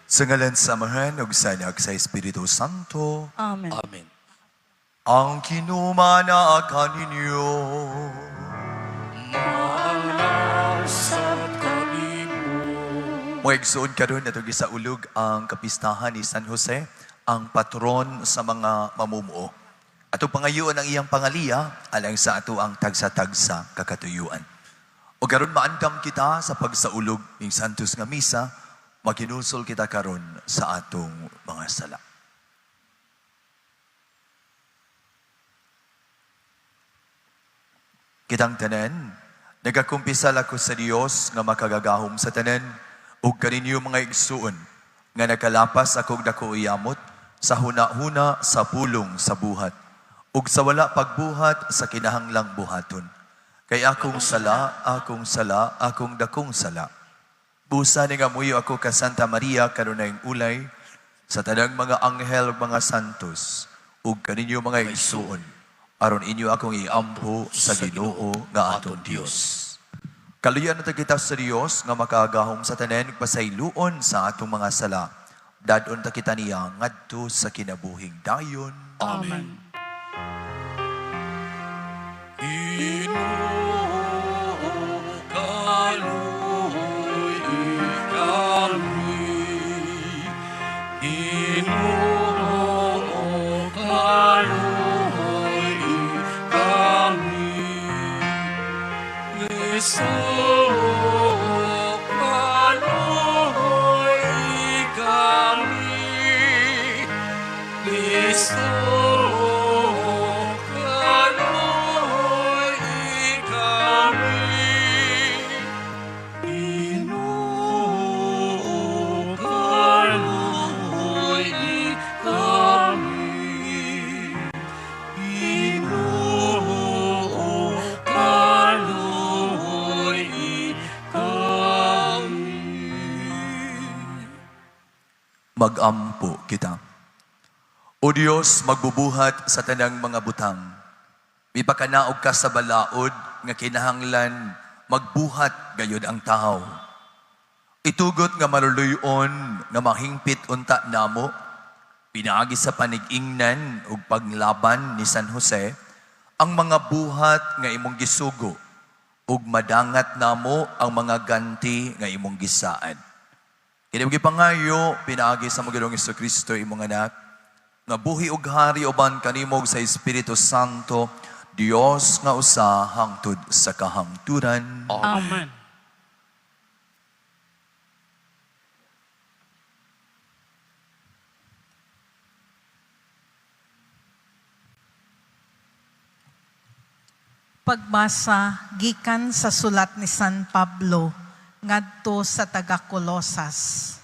Sa ngalan sa Amahan ug sa Anak sa Espiritu Santo. Amen. Amen. Ang kinumana kaninyo. Malasab kanimo. Mga igsoon, karon atong gisaulog ang kapistahan ni San Jose, ang patron sa mga mamumuo. Atong pangayoon ang iyang pangaliya alang sa ato ang tagsa-tagsa kakatuyuan. O karon maandam kita sa pagsaulog ning Santos nga Misa, maginulsol kita karon sa atong mga sala. Kitang tanan, nagakumpisal ako sa Dios nga makagagahom sa tanan, ug kaninyo mga igsuon, nga nakalapas akong dako yamot sa huna-huna, sa pulong, sa buhat, ug sa wala pagbuhat sa kinahanglang buhaton. Kay akong sala, akong sala, akong dakong sala. Busa ni nga muyo ako ka Santa Maria kanunayng ulay, sa tanang mga anghel ug mga santos, ug kaninyo mga igsuon, aron inyo akong iampo sa Ginoo nga aton Dios. Kaluyan na kita sa Dios nga makagahom sa tanan ug pasayloon sa atong mga sala. Dadon ta kita niya ngadto sa kinabuhing dayon. Amen. Ginoo, kaluoy kami. Ginoo, kaluoy kami. Kristo, kaluoy kami. Kristo, kaluoy kami. Ginoo, kaluoy kami. Ginoo, kaluoy kami. Magampo kita. O Dios, magbubuhat sa tanang mga butang. Mipakanaog ka sa balaod nga kinahanglan magbuhat gayod ang tawo. Itugot nga maluluyon nga mahingpit unta namo pinaagi sa panig-ingnan ug paglaban ni San Jose ang mga buhat nga imong gisugo ug madangat namo ang mga ganti nga imong gisaad. Kini gipangayo pinaagi sa Ginoong Kristo imong anak nga buhi ug hari uban kanimo sa Espiritu Santo, Dios nga usa hangtod sa kahangturan. Amen. Pagbasa gikan sa sulat ni San Pablo ngadto sa taga Colosas.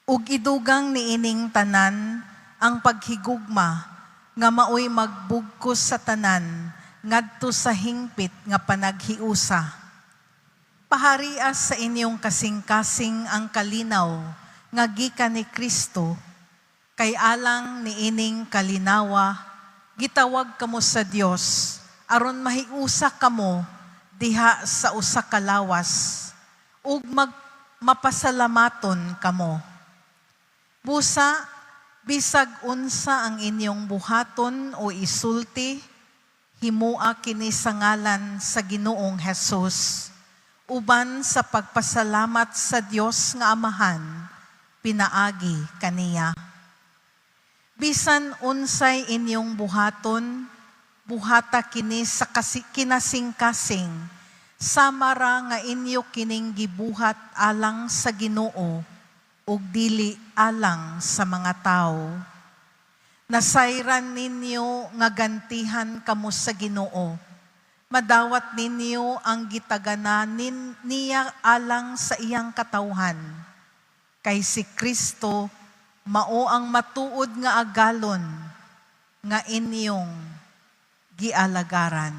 Ug idugang niining tanan ang paghigugma nga maoy magbugkos sa tanan ngadto sa hingpit nga panaghiusa. Paharias sa inyong kasing-kasing ang kalinaw nga gikan ni Kristo, kay alang niining kalinawa gitawag kamo sa Dios aron mahiusa kamo diha sa usa ka lawas ug mapasalamaton kamo. Busa, bisag unsa ang inyong buhaton o isulti, himua kini sa ngalan sa Ginoong Hesus, uban sa pagpasalamat sa Dios nga Amahan, pinaagi kaniya. Bisan unsay inyong buhaton, buhata kini sa kinasing-kasing, samara nga inyo kining gibuhat alang sa Ginoo ug dili alang sa mga tawo. Nasayran ninyo nga gantihan kamo sa Ginoo. Madawat ninyo ang gitagana niya alang sa iyang katawhan. Kay si Kristo mao ang matuod nga agalon nga inyong gialagaran.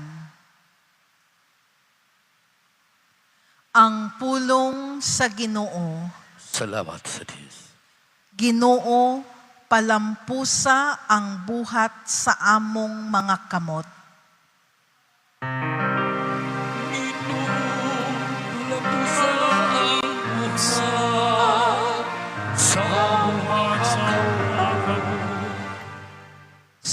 Ang pulong sa Ginoo. Salamat sa Diyos. Ginoo, palampusa ang buhat sa among mga kamot. Ginoo, palampusa ang buhat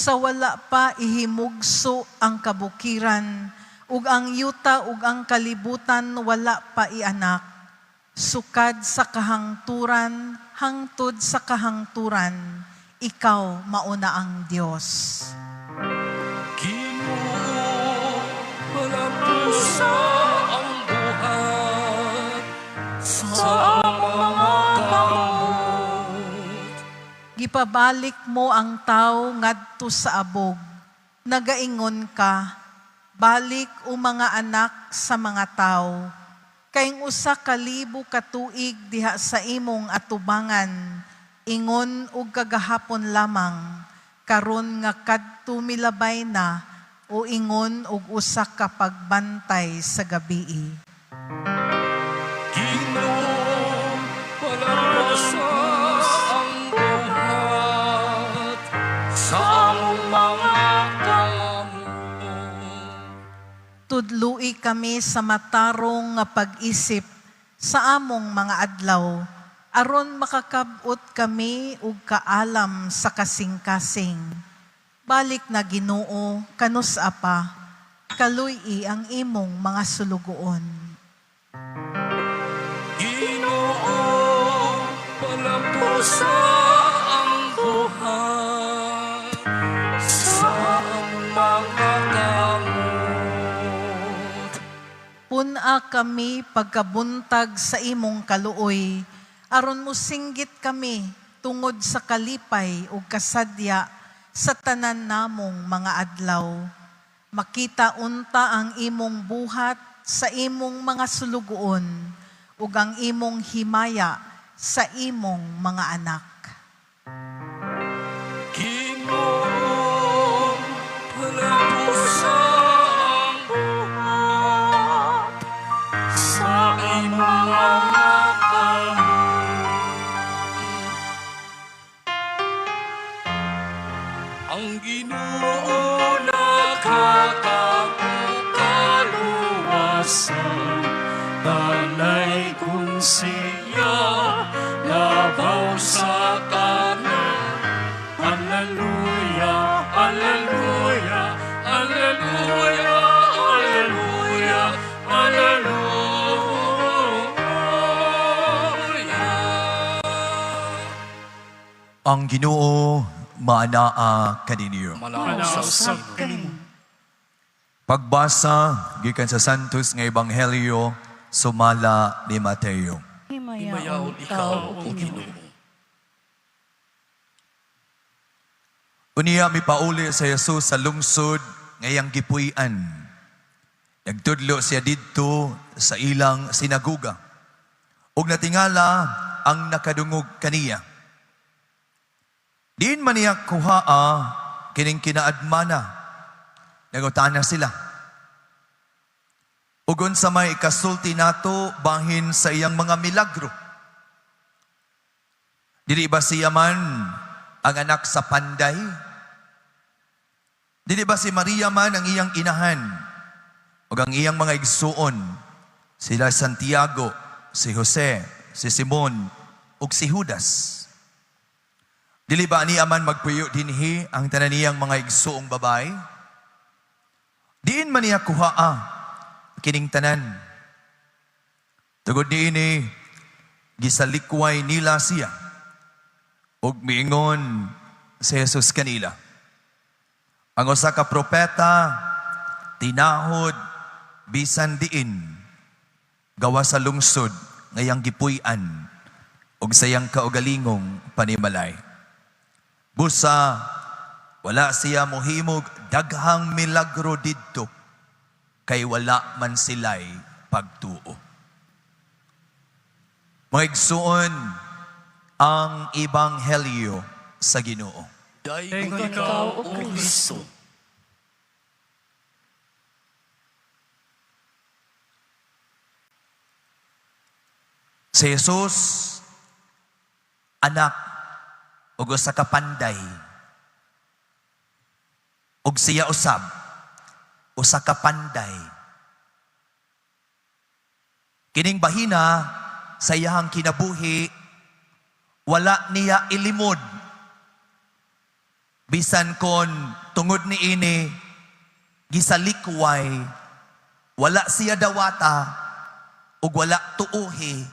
Sa wala pa ihimugso ang kabukiran, ug ang yuta ug ang kalibutan wala pa ianak. Sukad sa kahangturan hangtod sa kahangturan, ikaw mao na ang Dios. Ginoo, palampusa ang buhat sa among mga kamot. Gipabalik mo ang tao ngadto sa abog. Nagaingon ka, "Balik o mga anak sa mga tao. Kay ang 1,000 ka tuig diha sa imong atubangan, ingon og kagahapon lamang, karon nga kadto milabay na, o ingon og usa ka pagbantay sa gabii." Ginoo, palampusa ang buhat sa among mga kamot. Tudlui kami sa matarong nga pag-isip sa among mga adlaw, aron makakab-ot kami og kaalam sa kasing-kasing. Balik na, Ginoo, kanus-a pa? Kaluy-i ang imong mga sulugoon. Ginoo, palampusa ang buhat sa among mga kamot. Pun-a kami pagkabuntag sa imong kaluoy, aron mosinggit kami tungod sa kalipay ug kasadya sa tanan namong mga adlaw. Makita unta ang imong buhat sa imong mga sulugoon ug ang imong himaya sa imong mga anak. Ginoo, palampusa ang buhat sa imong mga kamot. Ang Ginoo nakatakog kaluwasan, Dalaygon siya labaw sa tanan. Alleluia, Alleluia, Alleluia, Alleluia, Alleluia. Ang Ginoo maanaa kaninyo. Manaa usab kanimo. Pagbasa gikan sa Santos nga Ebanghelyo sumala ni Mateo. Himayaon ikaw, O Ginoo. Unya mipauli si Jesus sa lungsod nga iyang gipuy-an. Nagtudlo siya didto sa ilang sinaguga. Ug natingala ang nakadungog kaniya. "Diin man niya kuhaa kining kinaadmana?" nangutana sila. "Ug unsa may ikasulti nato bahin sa iyang mga milagro? Dili ba siya man ang anak sa panday? Dili ba si Maria man ang iyang inahan? Ug ang iyang mga igsuon, sila Santiago, si Jose, si Simon, ug si Judas? Dili ba ania man magpuyo dinhi ang tanan niyang mga igsuong babae? Diin man niya kuhaa kining tanan?" Tungod niini, gisalikway nila siya. Ug miingon si Jesus kanila, "Ang usa ka propeta tinahod bisan diin gawa sa lungsod nga iyang gipuy-an ug sa iyang kaugalingong panimalay. Busa wala siya mohimog daghang milagro didto kay wala man sila'y pagtuo." Mga igsuon, ang Ebanghelyo sa Ginoo. Daygon ikaw, O Kristo. Si Jesus, anak og usa ka panday. Ug siya usab usa ka panday. Kining bahina sa iyahang kinabuhi, wala niya ilimod. Bisan kon tungod ni ini gisalikway, wala siya dawata ug wala tuuhi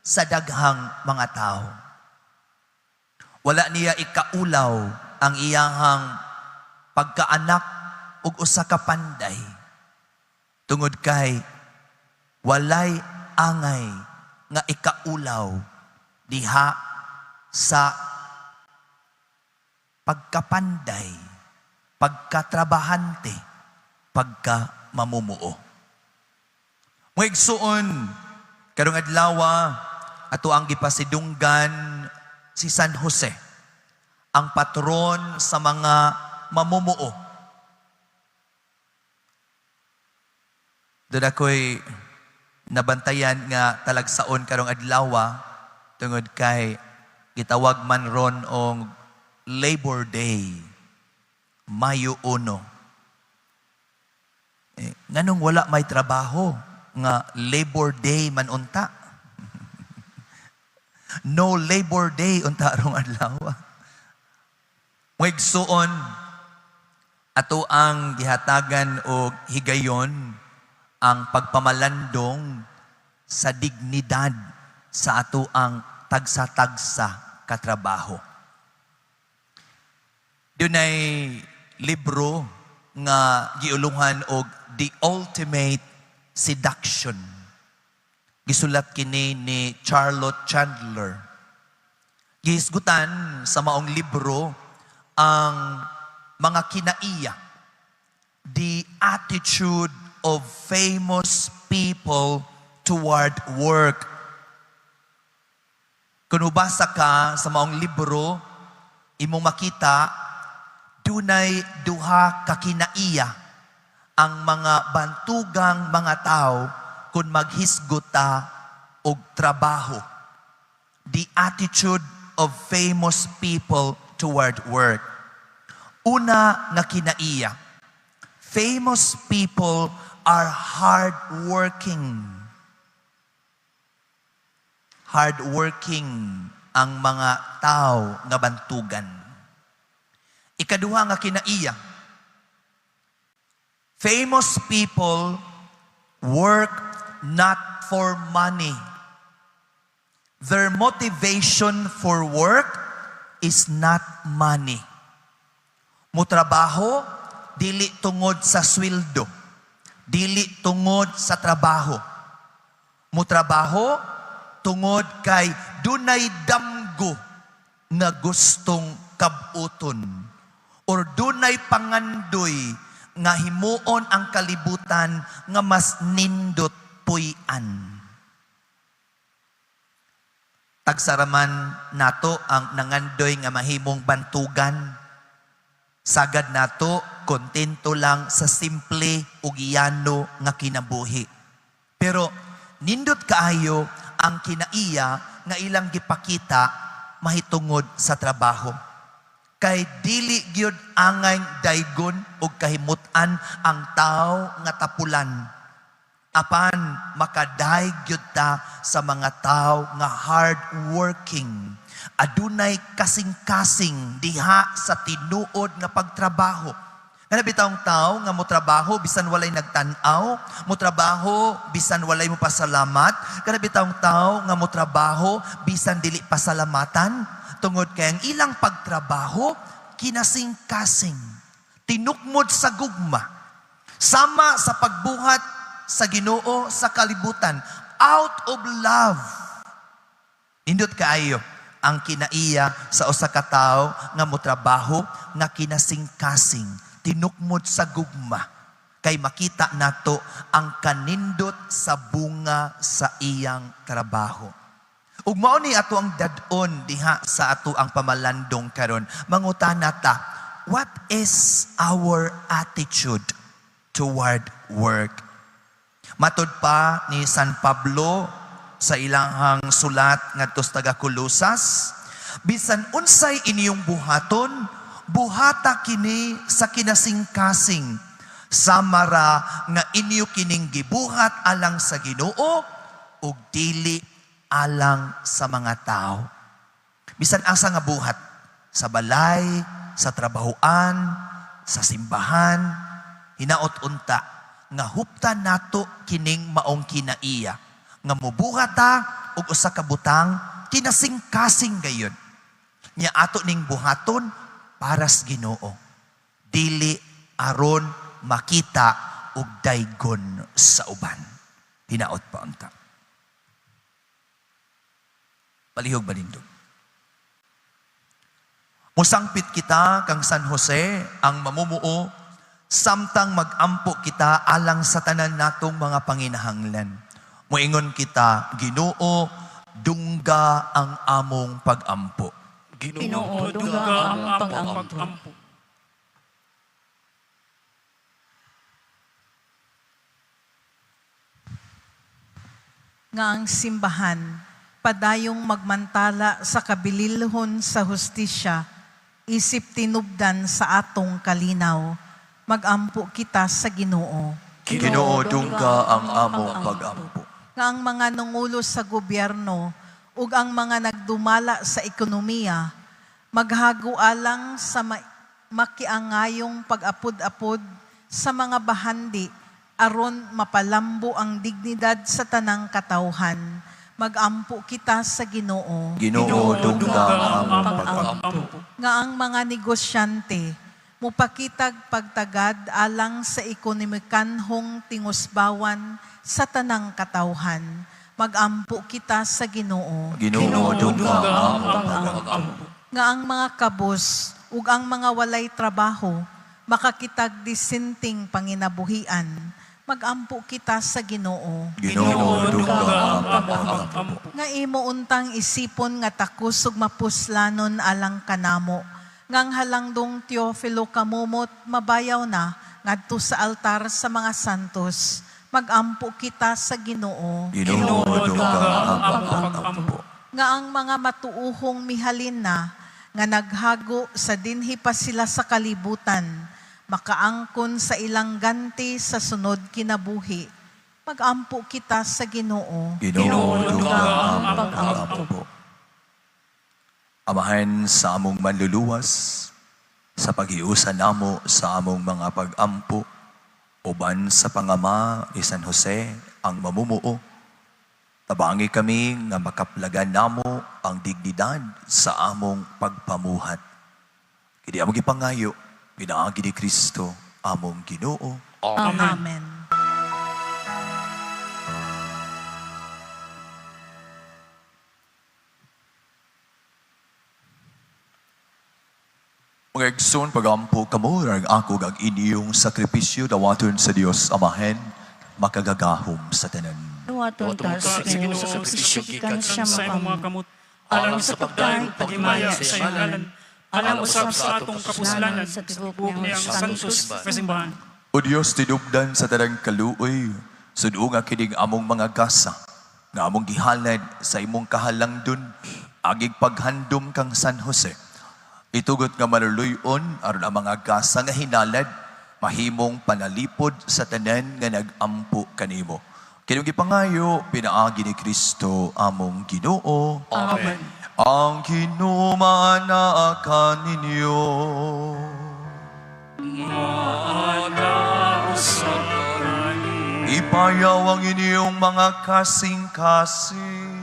sa daghang mga tao. Wala niya ikaulaw ang iyahang pagkaanak ug usa ka panday tungod kay walay angay nga ikaulaw diha sa pagkapanday, pagkatrabahante, pagka mamumuo. Mga igsuon, karong adlaw ato ang gipasidunggan si San Jose, ang patron sa mga mamumuo. Doon ako'y nabantayan nga talagsaon karong adlaw tungod kay gitawag man ron og Labor Day, Mayo 1. Eh, nganong wala may trabaho nga Labor Day man unta? No Labor Day unta rong adlaw. Mga igsuon, ato ang gihatagan og higayon ang pagpamalandong sa dignidad sa ato ang tagsa-tagsa katrabaho. Dunay libro nga giulungan og The Ultimate Seduction. Gisulat kini ni Charlotte Chandler. Gihisgutan sa maong libro ang mga kinaiya, the attitude of famous people toward work. Kung mubasa ka sa maong libro, imong makita dunay duha ka kinaiya ang mga bantugang mga tao kung maghisgota og trabaho. The attitude of famous people toward work. Una nga kinaiya, famous people are hardworking. Hardworking ang mga tao nga bantugan. Ikaduha nga kinaiya, famous people work not for money. Their motivation for work is not money. Mutrabaho, dili tungod sa sweldo. Dili tungod sa trabaho. Mutrabaho, tungod kay dunay damgo nga gustong kabuton or dunay pangandoy nga himuon ang kalibutan nga mas nindot puy-an. Tagsaraman nato ang nangandoy nga mahimong bantugan. Sagad nato, kontento lang sa simple ug yano nga kinabuhi. Pero nindot kaayo ang kinaiya nga ilang gipakita mahitungod sa trabaho. Kay dili gyud angay daygon og kahimutan ang tao nga tapulan. Apan makadayeg gyud ta sa mga tao nga hard working. Adunay kasing-kasing diha sa tinuod nga pagtrabaho. Kana bitawng tao nga motrabaho bisan walay nagtan-aw, motrabaho bisan walay mo pasalamat, kana bitawng tao nga motrabaho bisan dili pasalamatan, tungod kay ang ilang pagtrabaho kinasing-kasing, tinukmod sa gugma, sama sa pagbuhat sa Ginoo sa kalibutan, out of love. Nindot kaayo ang kinaiya sa usa ka tawo nga motrabaho nga kinasing-kasing, tinukmod sa gugma, kay makita nato ang kanindot sa bunga sa iyang trabaho. Ug mao ni ato ang dad-on diha sa ato ang pamalandong karon. Mangutana ta, what is our attitude toward work? Matud pa ni San Pablo sa ilahang sulat ngadto sa taga Colosas, bisan unsay inyong buhaton, buhata kini sa kinasingkasing, samara nga inyo kining gibuhat alang sa Ginoo ug dili alang sa mga tao. Bisan asa nga buhat, sa balay, sa trabahoan, sa simbahan, hinaot unta nga huptan nato kining maong kinaiya nga mubuhat ta og usa ka butang kinasingkasing gayud nya ato ning buhaton para sa Ginoo, dili aron makita og daygon sa uban. Hinaot pa unta. Palihog manindog. Musangpit kita kang San Jose ang mamumuo samtang magampo kita alang sa tanan natong mga panginahanglan. Moingon kita, "Ginoo, dungga ang among pagampo." Ginoo, dungga ang among pag-ampo. Nga ang simbahan padayong magmantala sa kabililhon sa hustisya isip tinubdan sa atong kalinaw. Magampo kita sa Ginoo. Ginoo, dungga ang among pagampo. Nga ang mga nangulo sa gobyerno ug ang mga nagdumala sa ekonomiya maghago alang sa makiangayong pag-apod-apod sa mga bahandi aron mapalambo ang dignidad sa tanang katawhan. Magampo kita sa Ginoo. Ginoo, dungga ang among pagampo. Nga ang mga negosyante mupakitag pagtagad alang sa ekonomikanhong tingusbawan sa tanang katawhan. Magampo kita sa Ginoo. Ginoo, dungga ang among pagampo. Nga ang mga kabus ug ang mga walay trabaho makakitag disenting panginabuhian. Magampo kita sa Ginoo. Ginoo, dungga ang among pagampo. Nga imo untang isipon nga takos ug mapuslanon alang kanamo. Ngang halangdong Teofilo Camomot mabayaw na ngadto sa altar sa mga santos. Magampo kita sa Ginoo. Ginoo, dungga ang among pagampo. Nga ang mga matuuhong mihalin na nga naghago sa dinhi pa sila sa kalibutan, makaangkon sa ilang ganti sa sunod kinabuhi. Magampo kita sa Ginoo. Ginoo, dungga ang among pagampo. Amahan sa among manluluwas, sa paghiusa namo sa among mga pagampo, uban sa pangama ni San Jose ang mamumuo, tabangi kami nga makaplagan namo ang dignidad sa among pagpamuhat. Kini among gipangayo, pinaagi ni Kristo among Ginoo. Amen. Amen. Mga igsoon, pagampo kamo, ang ako ug inyong sakripisyo dawaton sa Dios Amahen, makagagahom sa tanan. Dawaton ta sa Ginoo sa sakripisyo gikan sa sa imong mga mga kamot, alang sa pagdayeg paghimaya sa iyong ngalan, alang usab sa atong kapuslanan sa tibuok niyang santos nga simbahan. O Dios, tinubdan sa tanang kaluoy, sud-unga kining among mga gasa, nga among gihalad sa imong kahalangdon, agig paghandom kang San Jose. Itugot nga maluluyon aron ang mga gasa nga hinalad, mahimong panalipod sa tanan nga nagampo kanimo. Kining gipangayo, pinaagi ni Kristo among Ginoo. Amen. Ang Ginoo maanaa kaninyo. Ipayaw ang inyong mga kasing-kasing.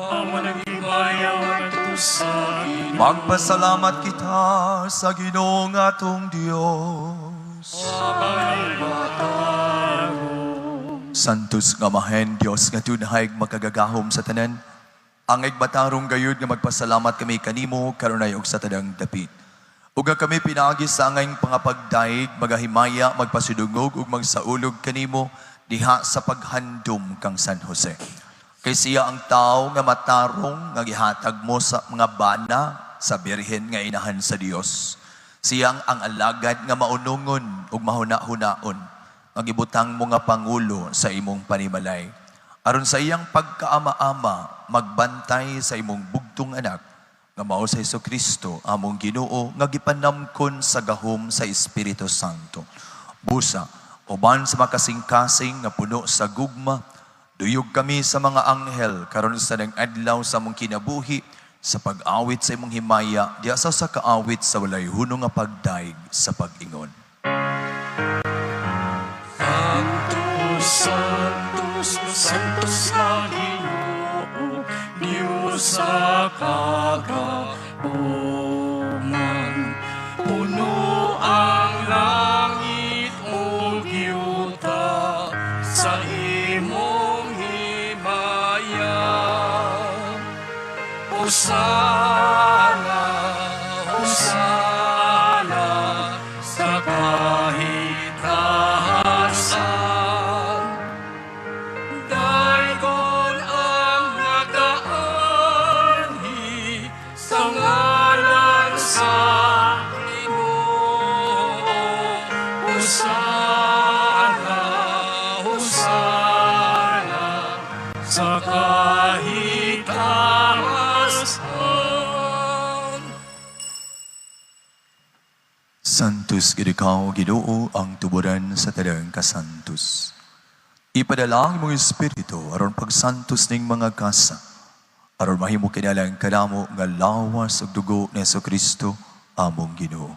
Amo nag-ibayaw ngadto sa Ginoo. Magpasalamat kita sa Ginoo nga atong Dios. Santos nga Amahen, Dios nga tunhay makagagahom sa tanan. Ang matarong gayud nga magpasalamat kami kanimo karunay og sa tanang dapit. Ug nga kami pinaagi sa angayng pangapagdaig, magahimaya, magpasidungog ug magsaulog kanimo diha sa paghandom kang San Jose. Kay siya ang tao nga matarong nga gihatag mo sa mga bana sa Birhen nga inahan sa Dios. Siyang ang alagad nga maunungon ug mahuna-hunaon nga gibutang mo nga pangulo sa imong panimalay. Aron sa iyang pagkaama-ama, magbantay sa imong bugtong anak, nga mao sa Hesus Kristo among Ginoo nga gipanamkon sa gahom sa Espiritu Santo. Busa, uban sa makasingkasing nga puno sa gugma, duyog kami sa mga anghel karon sa nang adlaw sa among kinabuhi, Sa pag-awit sa imong himaya, diha sa usa ka awit sa walay hunong nga pagdayeg sa pag-ingon. Sanctus, Sanctus, Sanctus sa Ginoo, Diyos sa kagahuman. Puno ang langit ug yuta sa imong himaya. Hosana, Hosana sa kahitasan. Daygon ang nagaanhi sa ngalan sa Ginoo. Hosana, Hosana sa kahitasan. Santos gid ikaw, Ginoo, ang tuburan sa tanang kasantos. Ipadala ang imong espiritu aron pagsantos ning mga kasa, aron mahimo kinalang kanamo nga lawas ug dugo ni Kristo among Ginoo.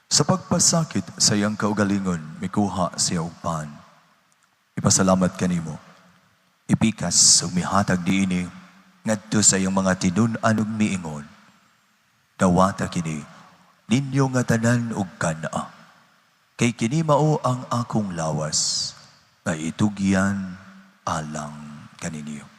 Sa pagpasakit sa iyang kaugalingon, mikuha siya og pan. Ipasalamat kanimo. Ipikas ug mihatag niini ngadto sa iyang mga tinun-an ug miingon. Dawata kini ninyo nga tanan og kan-a. Kay kini mao ang akong lawas nga itugyan alang kaninyo.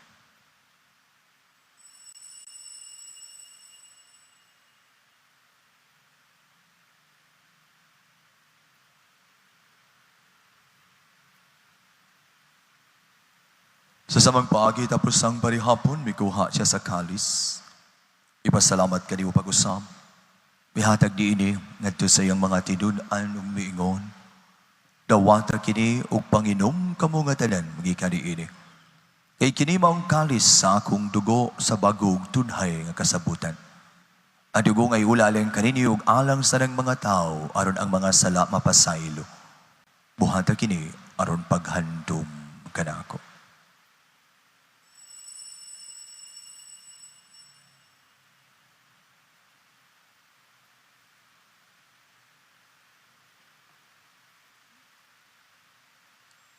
Sa samang paagi tapos ang parihapon, mikuha siya sa kalis. Ipasalamat kanimo pag-usab. Mihatag niini ngadto sa iyang mga tinun-an ug miingon. Dawata kini ug panginom kamo nga tanan magikan niini. Kay kini maong kalis sa akong dugo sa bagong tunhay nga kasabutan. Ang dugo nga iulaleng kaninyo ug alang sa nang mga tao aron ang mga sala mapasaylo. Buhata kini aron paghandom kanako.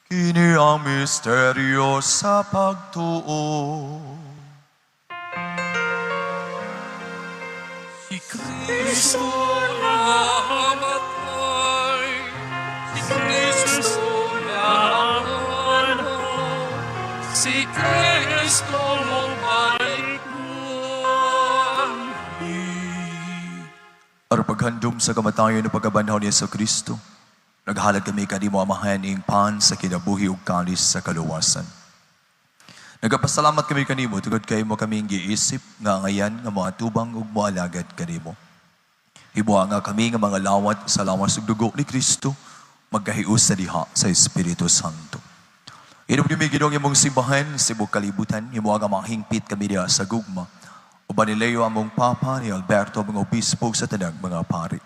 Kini ang misteryo sa pagtuo. Si Kristo namatay, si Kristo naanho, si Kristo mobalik muli. Aron paghandom sa kamatayon ug pagkabanhaw ni Hesus Kristo, naghalad kami kanimo, Amahan, ing pan sa kinabuhi ug kalis sa kaluwasan. Nagapasalamat kami kanimo tungod kay imo kaming giisip nga angayan nga moatubang ug moalagad kanimo. Himoa nga kami nga mga lawat sa lawas ug dugo ni Kristo magkahiusa sa diha sa Espiritu Santo. Hinumdumi, Ginoo, ang imong simbahan sa tibuok kalibutan, himoa nga mahingpit kami diha sa gugma. Uban ni Leo among Papa, ni Alberto mga obispo sa tanang mga pari.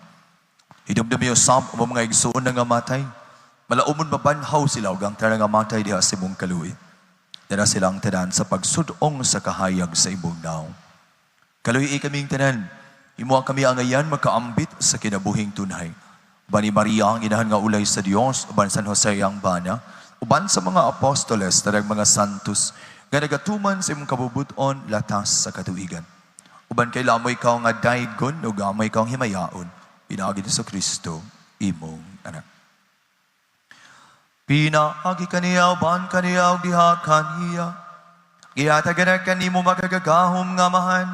Hinumdumi usab ang mga igsuon nga matay. Malaumon mabanhaw sila ug ang tanang nga matay diha sa imong kaluoy. Dara silang tanan sa pagsudong sa kahayag sa imong nawong. Kaluy-i kaming tanan, himoa kami angayan makaambit sa kinabuhing tunhay. Uban ni Maria ang inahan nga ulay sa Dios, uban San Jose ang bana, uban sa mga apostoles, tanang mga santos, nga nagatuman sa imong kabubuton latas sa katuigan. Uban kay amoy ikaw nga daygon ug amoy ikaw ang himayaon, pinaagi ni sa Kristo, imong anak. Pinaagi kaniya, uban kaniya, ug diha kaniya. Gihatagan kanimo makagagahom nga Amahan.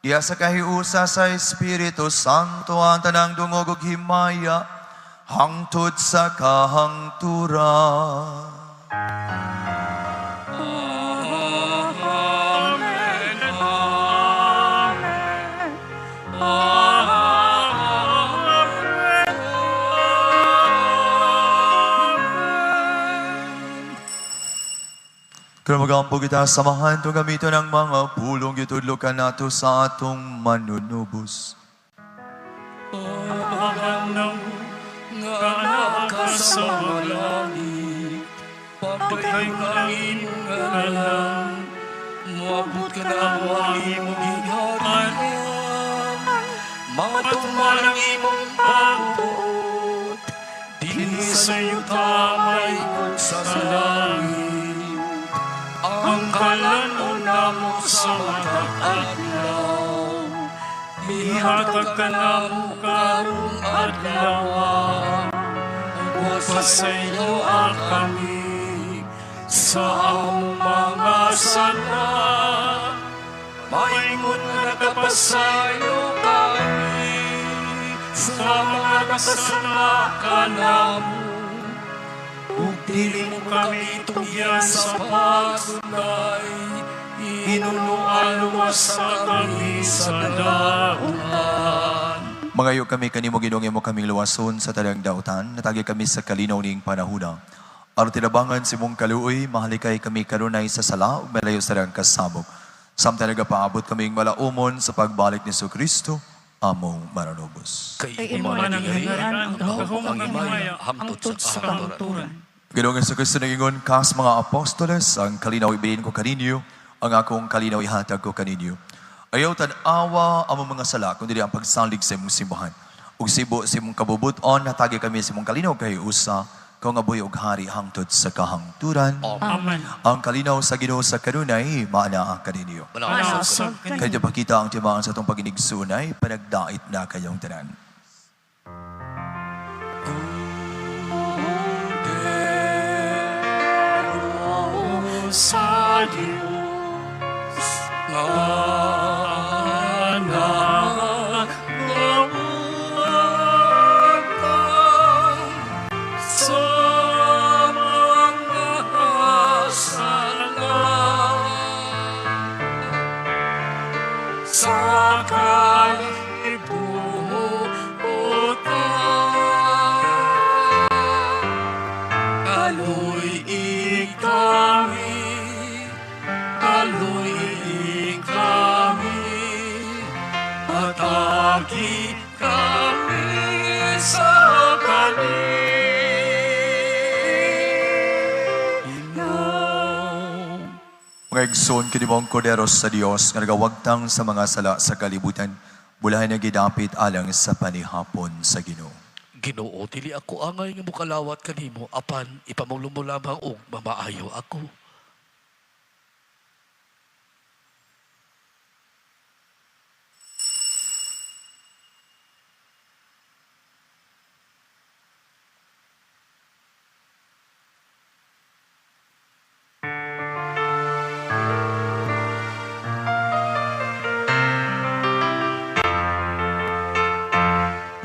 Diha sa kahiusa sa Espiritu Santo ang tanang dungog ug himaya hangtod sa kahangturan. Amen, Amen, Amen. Amen. Karon magampo kita sa Amahan itong gamiton ang mga pulong gitudlo kanato sa atong manunubos. Amahan nga naa ka sa mga langit, pagpakayon ang imong ngalan, moabot kanamo ang imong Matuman ang imong pagbuot dinhi sa yuta mahigong sa langit. Ang kalan-on namo sa matag adlaw, ihatag kanamo karong adlaw. Pasayloa kami sa among mga sala, maingon nga nagapasaylo kami sa mga nakasala kanamo. Ug dili mo kami tugyan sa pagsulay, hinunoa luwasa kami sa dautan. Mangayo kami kanimo, Ginoo, imo kaming luwason sa tanang dautan, hatagi kami sa kalinaw ning panahuna. Aron tinabangan sa imong kaluoy, mahalikay kami kanunay sa sala ug malayo sa tanang kasamok, samtang nagapaabot kaming malaumon sa pagbalik ni Kristo, among Manunubos. Kay imo man ang gingharian, ang gahom, ang himaya, hangtod sa kahangturan. Ginoong Kristo nag-ingon kas mga apostoles, "Ang kalinaw ibilin ko kaninyo, ang akong kalinaw ihatag ko kaninyo. Ayaw tan-awa ang mga sala, kundi ang pagsalig sa imong simbahan. Ug sibo sa imong kabubuton, hatagi kami sa imong kalinaw kahiusa, ikaw nga buhi og hari hangtod sa kahangturan." Amen. Ang kalinaw sa Ginoo sa kanunay maanaa kaninyo. Maanaa usab Kaya kaninyo. pakita ang timaan sa atong paginigsuonay, panagdait na kayong tanan. Kordero sa Diyos nga nagawagtang sa mga sala sa kalibutan. Kaluy-i kami, kaluy-i kami, hatagi kami sa kalinaw. Mga igsoon, kini mao ang Kordero sa Dios nga nagawagtang sa mga sala sa kalibutan. Bulahan nga gidapit alang sa panihapon sa Ginoo. Ginoo, dili ako angay nga mokalawat kanimo, apan ipamulong mo lamang og mamaayo ako.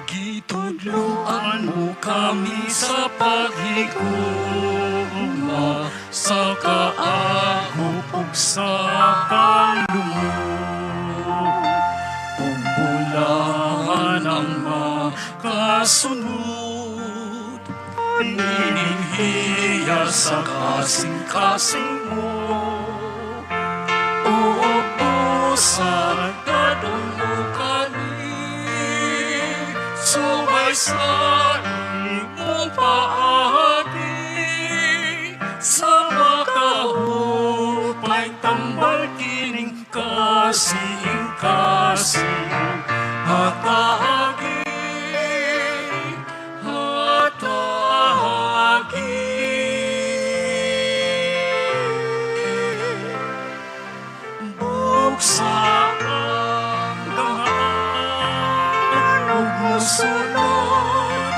Gitudloan mo kami sa paghigugma, sa kaakop ug sa kalumok, ug bulahan ang makasunod nining hiya sa kasing-kasing mo. Uutusan mo kami subay sa imong paagi, sa makahupay tambal kining kasing-kasing. Hatagi, hatagi. Buksa ang daan ug mosunod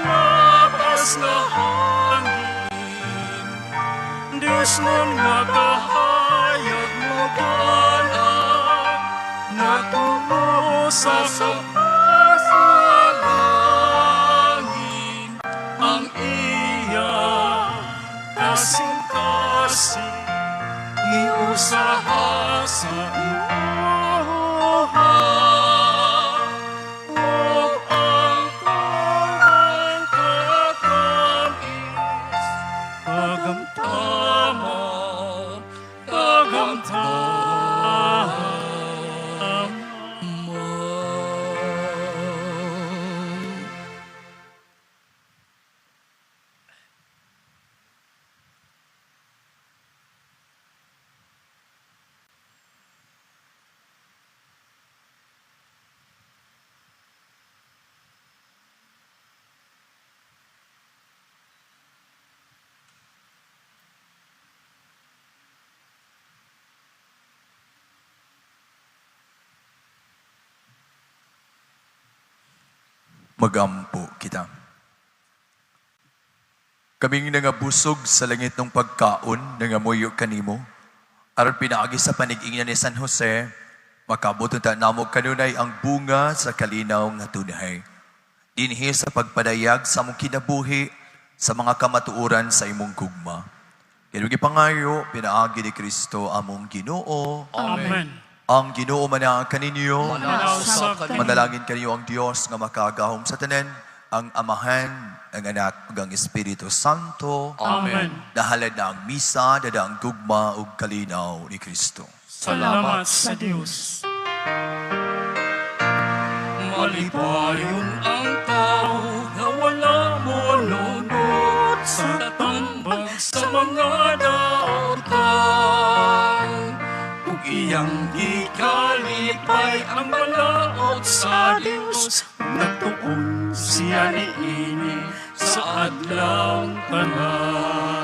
labas nga hangin. Diosnon nga kahayag modalag natungo sa langin ang iya kasing-kasing giusaha sa imuha ug ang tunang katamis kagamtama, kagamtama. Magampo kita. Kaming nangabusog sa langit ng pagkaon, nangamuyo kanimo. Aron pinaagi sa panig-ingnan ni San Jose, makabot unta namo kanunay ang bunga sa kalinaw nga tunhay. Dinhi sa pagpadayag sa among kinabuhi sa mga kamatuoran sa imong gugma. Kaya pangayo, pinaagi ni Kristo among Ginoo. Amen. Ang Ginoo manaa kaninyo. Manaa usab kaninyo. Manalangin kaniyo ang Dios nga makagahom sa tanan, ang Amahan, ang Anak, ug ang Espiritu Santo. Amen. Nahalad na ang misa, dada ang gugma ug kalinaw ni Kristo. Salamat sa Dios. Malipayon ang tao nga wala molunod sa tambag sa mga daotan. Ug iyang gikalipay ang balaod sa Dios, nagtuon siya niini sa adlaw tanan.